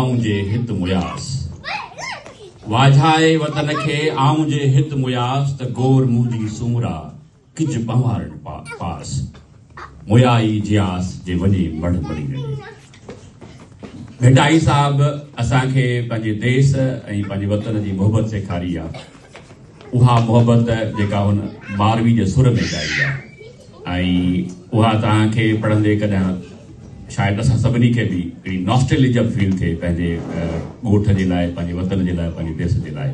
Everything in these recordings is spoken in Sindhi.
آئون جي هت مياس. واجهائي وطن کي آئون جي هت مياس ته گور منهنجي سومرا ڪج پنهوارن پاس. ميا ئي جياس جي وڃي مڙهه مري رهي. ڀٽائي صاحب اسان کي پنهنجي ديس ۽ پنهنجي وطن جي محبت سيکاري آ. اها محبت جيڪا هن ماروي جي سر ۾ ڳائي آ ۽ اها توهان کي پڙهندي ڪڏهن شايد اسان سڀني کي به هڪڙي ناسٽيلجا فيل ٿئي پنهنجي ڳوٺ جي لاء، پنهنجي وطن جي لاء، پنهنجي ديس جي لاء.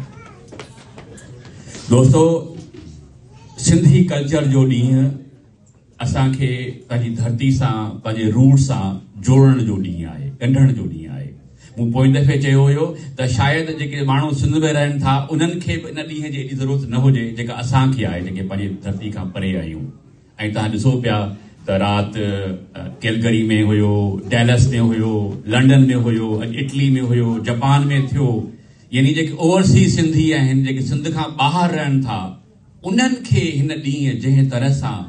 دوستو سنڌي ڪلچر جو ڏينهن اسان کي پنهنجي ڌرتي سان پنهنجي روٽ سان جوڙڻ جو ڏينهن آهي، ڳنڍڻ جو ڏينهن آهي. مون پوئين دفعي چيو هيو ته شايد جيڪي ماڻهو سنڌ ۾ رهن ٿا انهن کي به ان ڏينهن جي ايڏي ضرورت نه هجي جيڪا اسان کي آهي جيڪي پنهنجي ڌرتي کان پري آهيون ۽ توهان ڏسو پيا ته رات ڪيلگري ۾ هيو، ڊيلس ۾ هيو، لنڊن ۾ هيو، اڄ اٽلي ۾ هيو، جپان ۾ ٿيو يعني جيڪي اوورسيز سنڌي آهن جيڪي سنڌ کان ٻاهر رهن ٿا انهن کي هن ڏينهن جنهن طرح سان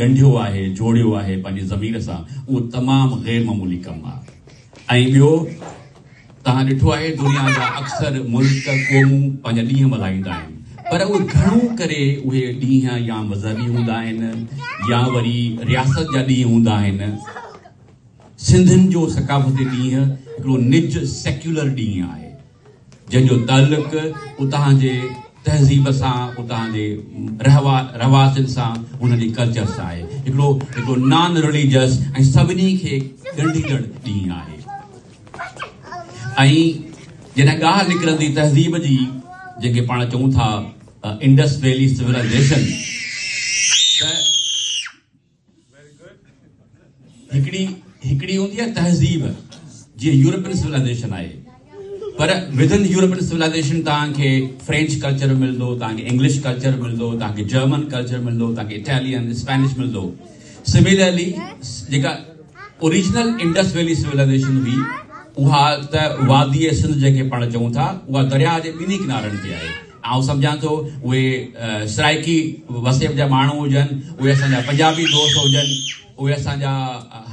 ڳنڍيو آهي، جوڙيو آهي پنهنجي ضمير سان، اهو تمام غير معمولي ڪم آهي. ۽ ٻيو توهان ڏٺو آهي دنيا جا اڪثر ملڪ، قومون پنهنجا ڏينهن ملهائيندا آهن، پر اهي گهڻو ڪري اهي ڏينهن يا مذهبي هوندا آهن يا وري رياست جا ڏينهن هوندا آهن. سنڌين جو ثقافتي ڏينهن هڪڙو نج سيڪيولر ڏينهن آهي. جنهن جو تعلق اتان جي تهذيب سان، اتان جي رهواسين سان، انهن جي ڪلچر سان آهي. هڪڙو هڪڙو نان رليجس ۽ سڀني کي ڳنڍيندڙ ڏينهن آهي. ۽ جڏهن ڳالهه نڪرندي تهذيب جي، جنهن کي پاڻ چئون ٿا انڊس ويلي سولائيزيشن، ته هڪڙي هڪڙي هوندي آهي تهذيب جيئن يورپين سولائيزيشن آهي پر ودن يورپين سولائيزيشن توهان کي فرينچ ڪلچر ملندو، توهان کي انگلش ڪلچر ملندو، توهان کي جرمن ڪلچر ملندو، توهان کي اٽالين اسپينش ملندو. سميلرلي جيڪا اوريجنل انڊس ويلي سولائيزيشن هئي اها ته وادي سنڌ جنهن کي پاڻ چئون ٿا اها درياهه جي ٻنهي ڪنارن تي آهي. آئون سمجهان ٿو اهي سرائيڪي وسيب جا ماڻهو هجن، اهي اسان جا پنجابي دوست هجن، اهي اسان جا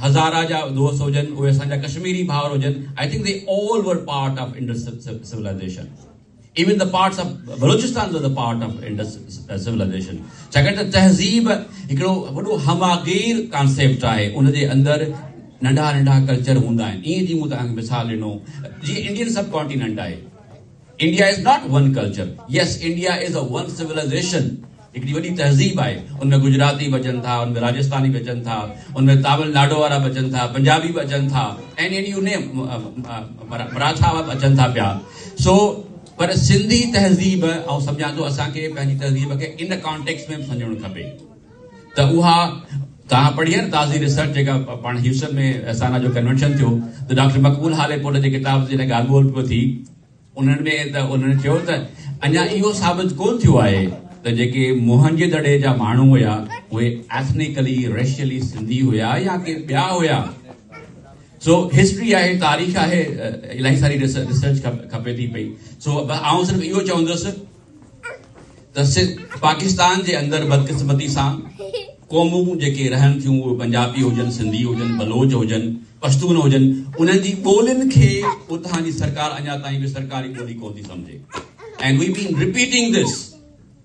هزارا جا دوست هجن، اهي اسان جا ڪشميري ڀائر هجن، I think they all were part of Indus civilization. Even the parts of Balochistan were the part of Indus civilization. ڇاڪاڻ ته تهذيب هڪڙو وڏو هماگير ڪانسيپٽ آهي، ان جي اندر ننڍا ننڍا ڪلچر هوندا آهن. ائين جيئن مون توهان کي مثال ڏنو جيئن انڊين سب ڪانٽيننٽ آهي. India is not one culture, yes India is a one civilization, هڪڙي وڏي تهذيب آهي، ان ۾ گجراتي به اچن ٿا، ان ۾ راجستاني به اچن ٿا، ان ۾ تامل ناڊو وارا به اچن ٿا، پنجابي به اچن ٿا اينڊ اينڊ you نيم مراٺا به اچن ٿا پيا. سو پر سنڌي تهذيب آئون سمجهان ٿو اسان کي پنهنجي تهذيب کي ان ڪانٽيڪس ۾ به سمجهڻ کپي ته اها توهان پڙهي آهي نه تازي ريسرچ جيڪا پاڻ هيوسٽن ۾ احسانا جو ڪنوينشن ٿيو ته ڊاڪٽر مقبول هاليپوٽ جي ڪتاب تي جڏهن ڳالهه ٻولهه پيو ٿي انهن ۾ ته انهن چيو ته اڃا اهو ثابت ڪونه ٿيو آهي ته جيڪي موهن جي دڙي جا ماڻهو هيا اهي ايٿنيڪلي ريشلي سنڌي هيا يا ڪي ٻيا هيا. سو هسٽري آهي، تاريخ آهي، الاهي ساري ريسرچ کپي ٿي پئي. سو آئون صرف اهو چوندس ته پاڪستان جي اندر بدقسمتي سان قومون جيڪي رهن ٿيون اهي پنجابي هجن، سنڌي هجن، بلوچ هجن، پشتون هجن، انهن جي ٻولين کي اتان جي سرڪار اڃا تائين به سرڪاري ٻولي ڪونه ٿي سمجهي. And we been repeating this.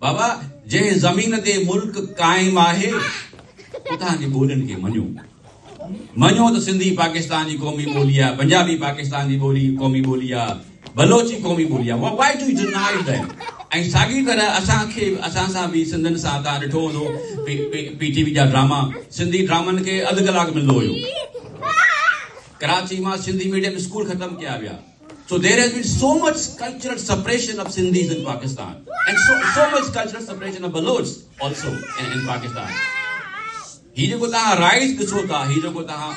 بابا جنهن زمين تي ملڪ قائم آهي اتان جي ٻولين کي مڃو. مڃو ته سنڌي پاڪستان جي قومي ٻولي آهي، پنجابي پاڪستان جي ٻولي قومي ٻولي آهي، بلوچي قومي ٻولي آهي. Why do you deny them? ۽ ساڳي طرح اسان کي اسان سان به سنڌين سان توهان ڏٺو هوندو پي ٽي وي جا ڊراما سنڌي ڊرامن کي اڌ ڪلاڪ ملندو هيو. ڪراچي مان سنڌي ميڊيم اسڪول ختم ڪيا ويا. So there has been so much cultural separation of Sindhis in Pakistan and so much cultural separation of Baloch also in Pakistan. هي جيڪو توهان رائز ڏسو ٿا، هي جيڪو توهان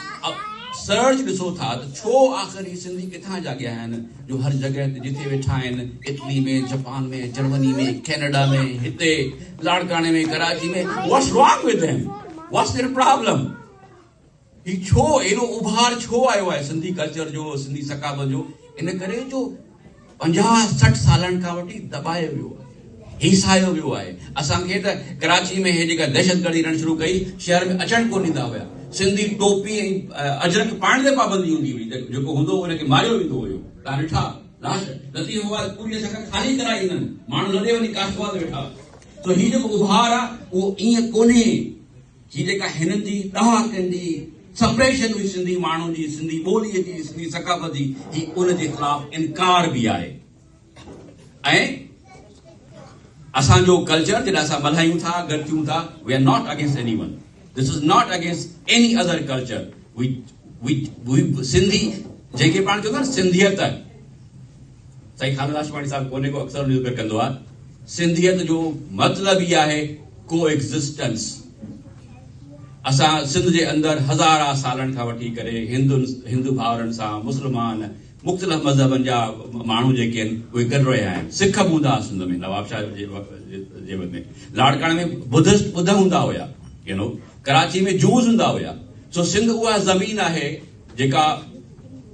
سرج ڏسو ٿا ته ڇو آخر هي سنڌي ڪٿان جاڳيا آهن جو هر جڳهه تي جتي ويٺا آهن، اٽلي ۾، جپان ۾، جرمني ۾، ڪينيڊا ۾، هتي لاڙڪاڻي ۾، Karachi ۾، what's wrong with them, what's their problem? هي ڇو ايڏو اڀار ڇو آيو آهي سنڌي ڪلچر جو، سنڌي ثقافت جو؟ ان ڪري جو 50 60 سالن کان وٺي دٻايو ويو آهي، هيسايو ويو آهي. اسان کي ته ڪراچي ۾ هي جيڪا دهشتگردي هنن شروع ڪئي، شهر ۾ اچڻ ڪونه ڏيندا هيا. سنڌي ٽوپي ۽ اجرڪ پائڻ تي پابندي هوندي هئي، جيڪو هوندو هو ان کي ماريو ويندو هيو. توهان ڏٺا لاش لطيف آباد پوري اسان کان خالي ڪرائي هنن ماڻهو لڏي وڃي قاسم آباد ويٺا. سو هي جيڪو اڀار آ اهو ائين ڪونهي. هي جيڪا هنن جي ڏهاڪن جي سپريشن هئي سنڌي ماڻهن جي، سنڌي ٻوليء جي، سنڌي ثقافت جي، هي ان جي خلاف انڪار به آهي. ۽ اسان جو ڪلچر جڏهن اسان ملهايون ٿا، گڏ ٿيون ٿا، we are not against anyone, this is not against any other culture, we we we Sindhi جنهن کي پاڻ چوندا آهن سنڌيت، سائين خالد هاشماڻي صاحب ڪونهي ڪو اڪثر ان جو ذڪر ڪندو آهي، سنڌيت جو مطلب ئي آهي ڪو ايگزسٽنس. اسان سنڌ جي اندر هزارها سالن کان وٺي ڪري هندن هندو ڀائرن سان مسلمان مختلف مذهبن جا ماڻهو جيڪي آهن اهي گڏ رهيا آهن. سک به هوندا هئا سنڌ ۾ نواب شاهه جي وقت ۾ لاڙڪاڻي ۾ ٻڌسٽ ٻڌ هوندا هيا يو نو ڪراچي ۾ جوز هوندا هيا. سو سنڌ اها زمين آهي جيڪا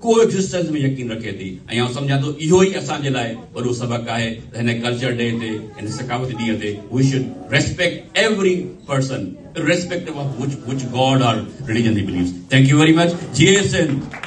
ڪو ايگزسٽنس ۾ يقين رکي ٿي ۽ آئون سمجهان ٿو اهو ئي اسان جي لاء وڏو سبق آهي ته هن ڪلچر ڊي تي هن ثقافتي ڏينهن تي we should respect every person irrespective of which which god or religion he believes. Thank you very much. Jai Sindh.